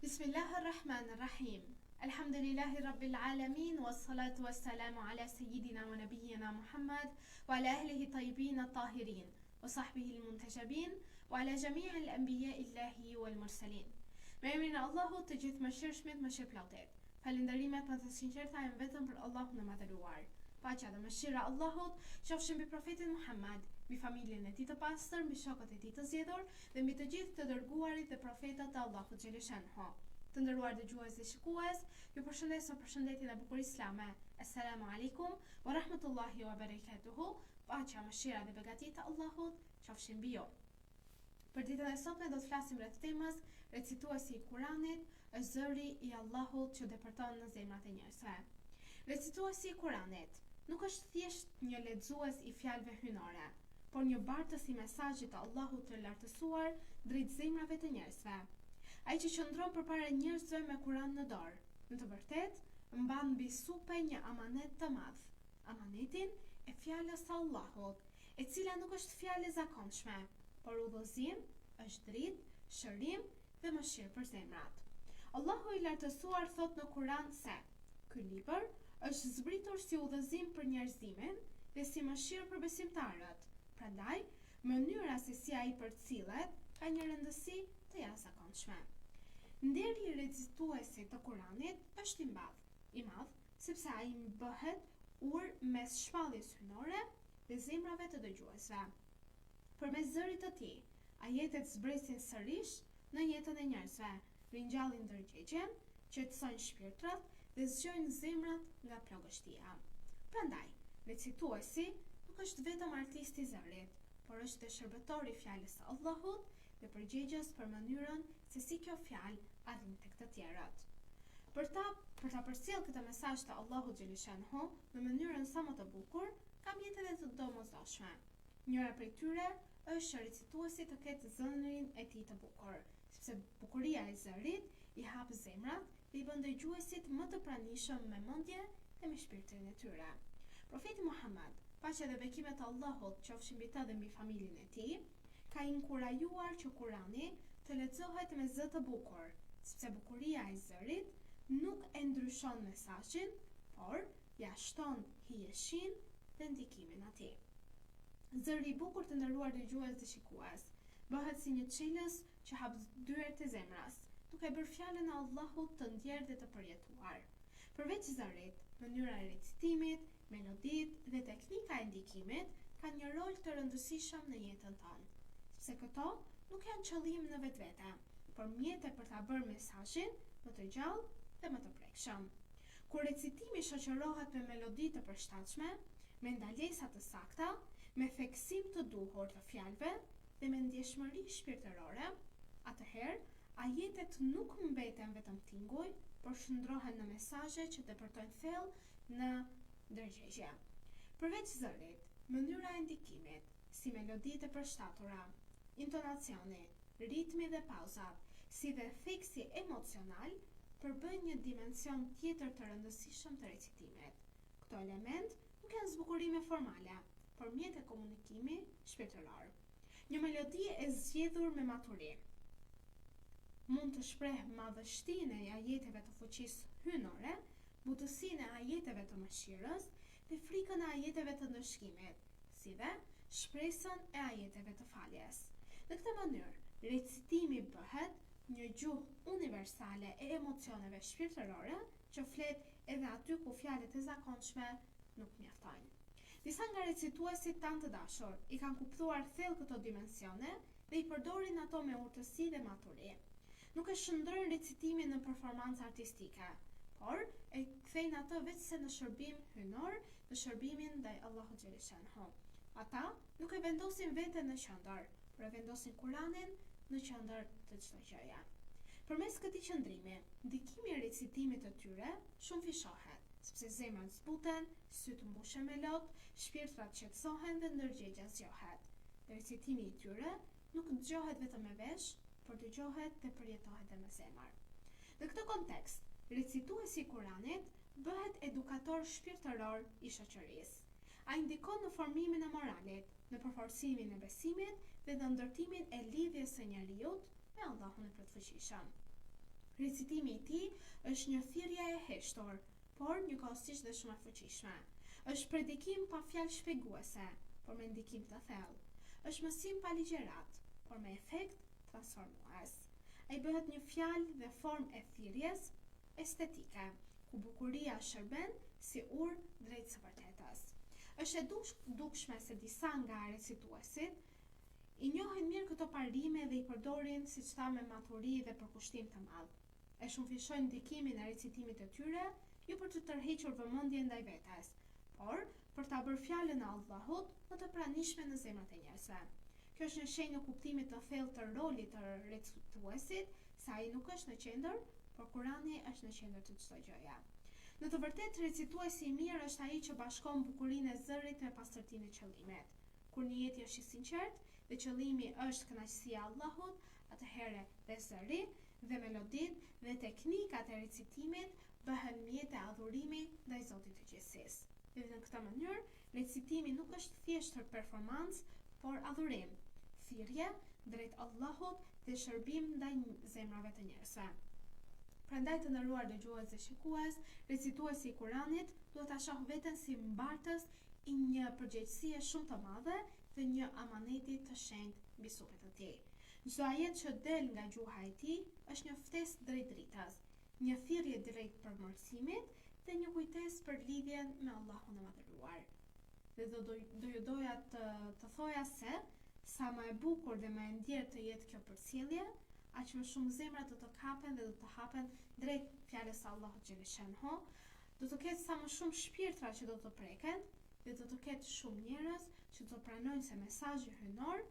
Bismillah ar-Rahman ar-Rahim. Elhamdulillahi Rabbil Alamin was salatu was-salamu ala sayyidina wa nabiyyina Muhammad wa ala ahlihi tayyibin at-tahirin wa sahbihi al-muntajabin wa ala jami'i al-anbiya illahi wal mursalin. Me emrin e Allahut të gjithëmëshirshmit mëshirëplotit. Falënderimet më të sinqerta janë vetëm për Allahun e Madhëruar. Paqja dhe mëshira e Allahut qofshin mbi Profetin Muhammad, mbi familjen e tij të pastër, mbi shokët e tij të zgjedhur dhe mbi të gjithë të dërguarit dhe profetët e Allahut xheleshanuhu. Të nderuar dëgjues dhe shikues, ju përshëndes me përshëndetjen e bukur islame, Esselamu Alejkum wa Rahmetullahi wa Berekatuhu, paqja, mëshira dhe begatitë e Allahut qofshin mbi ju. Për ditën e sotme do të flasim rreth temës Recituesi i Kuranit është zëri i Allahut që depërton në zemrat e njerëzve. Recituesi i Kuranit nuk është thjesht një lexues i fjalëve hyjnore, por një bartës i mesazhit të Allahut të Lartësuar drejt zemrave të njerëzve. Ai që qëndron përpara njerëzve me Kuran në dorë, në të vërtetë, mban mbi supe një amanet të madh, amanetin e fjalës së Allahut, e cila nuk është fjalë e zakonshme, por udhëzim, është dritë, shërim dhe mëshirë për zemrat. Allahu i Lartësuar thotë në Kur'an se, Ky libër është zbritur si udhëzim për njerëzimin dhe si mëshirë për besimtarët, prandaj, mënyra se si ai përcillet ka një rëndësi të jashtëzakonshme. Nderi i recituesit të Kur'anit është i madh, i madh, sepse ai bëhet urë mes shpalljes hyjnore dhe zemrave të dëgjuesve. Përmes zërit të tij, ajetet zbresin sërish në jetën e njerëzve, ringjallin ndërgjegjen, qetësojnë shpirtrat dhe zgjojnë zemrat nga plogështia. Prandaj, recituesi nuk është vetëm artist i zërit, por është dhe shërbëtor i fjalës së Allahut dhe përgjegjës për mënyrën se si kjo fjalë arrin tek të tjerët. Për ta për ta përcjellë këtë mesazh të Allahut xheleshanuhu në mënyrën sa më të bukur, ka mjete dhe të domosdoshme. Njëra prej tyre është që recituesi të ketë zërin e tij të bukur, sepse bukuria e zërit i hap zemrat dhe i bën dëgjuesit më të pranishëm me mendje dhe me shpirtin e tyre. Profeti Muhammad, paqja dhe bekimet e Allahut qofshin mbi të dhe mbi familjen e tij, ka inkurajuar që Kurani të lexohet me zë të bukur, sepse bukuria e zërit nuk e ndryshon mesazhin, por ia shton hijeshinë dhe ndikimin atij. Zëri i bukur të nderuar dëgjues dhe shikues, bëhet si një çelës që hap dyert e zemrës, duke e bërë fjalën e Allahut të ndjerë dhe të përjetuar. Përveç zërit, mënyra e recitimit, meloditë dhe teknika e ndikimit kanë një rol të rëndësishëm në jetën tonë, sepse këto nuk janë qëllim në vetvete, por mjete për ta bërë mesazhin më të gjallë dhe më të prekshëm. Kur recitimi shoqërohet me melodi të përshtatshme, me ndalesa të sakta, me theksim të duhur të fjalëve dhe me ndjeshmëri shpirtërore, atëherë ajetet nuk mbeten vetëm tinguj, por shndërrohen në mesazhe që depërtojnë thellë në ndërgjegje. Përveç zërit, mënyra e ndikimit, si meloditë e përshtatura, intonacioni, ritmi dhe pauzat, si dhe theksi emocional, përbëjnë një dimension tjetër të rëndësishëm të recitimit. Këto elementë nuk janë zbukurime formale, por mjete komunikimi shpirtëror. Një melodi e zgjedhur me maturi mund të shprehë madhështinë e ajeteve të fuqisë hyjnore, butësinë e ajeteve të mëshirës dhe frikën e ajeteve të ndëshkimit, si dhe shpresën e ajeteve të faljes. Në këtë mënyrë, recitimi bëhet një gjuhë universale e emocioneve shpirtërore që flet edhe aty ku fjalët e zakonshme nuk mjaftojnë. Disa nga recituesit tanë të dashur i kanë kuptuar thellë këto dimensione dhe i përdorin ato me urtësi dhe maturi. Nuk e shndërrojnë recitimin në performancë artistike, por e kthejnë atë veçse në shërbim hyjnor, në shërbimin ndaj Allahut xheleshanuhu. Ata nuk e vendosin veten në qendër, por e vendosin Kuranin në qendër të çdo gjëje. Përmes këtij qëndrimi, ndikimi i recitimit të tyre shumëfishohet, sepse zemrat zbuten, sytë mbushen me lot, shpirtrat qetësohen dhe ndërgjegja zgjohet. Dhe recitimi i tyre nuk dëgjohet vetëm me vesh, por dëgjohet dhe përjetohet dhe me zemër. Në këtë kontekst, recituesi i Kuranit bëhet edukator shpirtëror i shoqërisë. Ai ndikon në formimin e moralit, në përforcimin e besimit dhe në ndërtimin e lidhjes së njeriut me Allahun e Plotfuqishëm. Recitimi i tij është një thirrje e heshtur, por njëkohësisht dhe shumë e fuqishme. Është predikim pa fjalë shpjeguese, por me ndikim të thellë. Është mësim pa ligjëratë, por me efekt transformues. Ai bëhet një fjalë dhe formë e thirrjes estetike, ku bukuria shërben si urë drejt së vërtetës. Është e dukshme se disa nga recituesit i njohin mirë këto parime dhe i përdorin, siç thamë, me maturi dhe përkushtim të madh. E shumëfishojnë ndikimin e recitimit të tyre, jo për të tërhequr vëmendjen ndaj vetes, por për ta bërë fjalën e Allahut më të pranishme në zemrat e njerëzve. Kjo është një shenjë e kuptimit të thellë të rolit të recituesit, se ai nuk është në qendër, por Kurani është në qendër të çdo gjëje. Në të vërtetë, recituesi i mirë është ai që bashkon bukurinë e zërit me pastërtinë e qëllimit. Kur nijeti është i sinqertë dhe qëllimi është kënaqësia e Allahut, atëherë dhe zëri, dhe meloditë, dhe teknikat e recitimit bëhen mjete adhurimi ndaj Zotit të Gjithësisë. Dhe në këtë mënyrë, recitimi nuk është thjesht performancë, por adhurim, thirrje drejt Allahut dhe shërbim ndaj zemrave të njerëzve. Prandaj të nderuar dëgjues dhe shikues, recituesi i Kuranit duhet ta shohë veten si mbartës i një përgjegjësie shumë të madhe dhe një amaneti të shenjtë mbi supet e tij. Çdo ajet që del nga gjuha e tij është një ftesë drejt dritës, një thirrje drejt përmirësimit dhe një kujtesë për lidhjen me Allahun e Madhëruar. Dhe do do, do ju doja të të thoja se sa më e bukur dhe më e ndjerë të jetë kjo përcjellje, aq më shumë zemrat do të kapen dhe do të hapen drejt fjalës së Allahut xheleshanuhu, do të ketë sa më shumë shpirtra që do të preken dhe do të ketë shumë njerëz që do të pranojnë se mesazhi hyjnor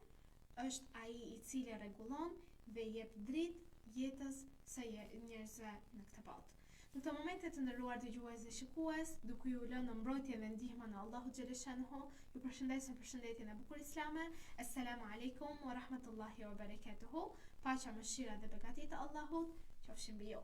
është ai i cili rregullon dhe i jep dritë jetës së njerëzve në këtë botë. Në këto momente të nderuar dëgjues dhe shikues, duke ju lënë në mbrojtjen dhe ndihmën e Allahut xheleshanuhu, ju përshëndes me përshëndetjen e bukur islame. Esselamu alejkum wa rahmetullahi wa barakatuhu. Paqja, mëshira dhe begatitë e Allahut qofshin mbi ju.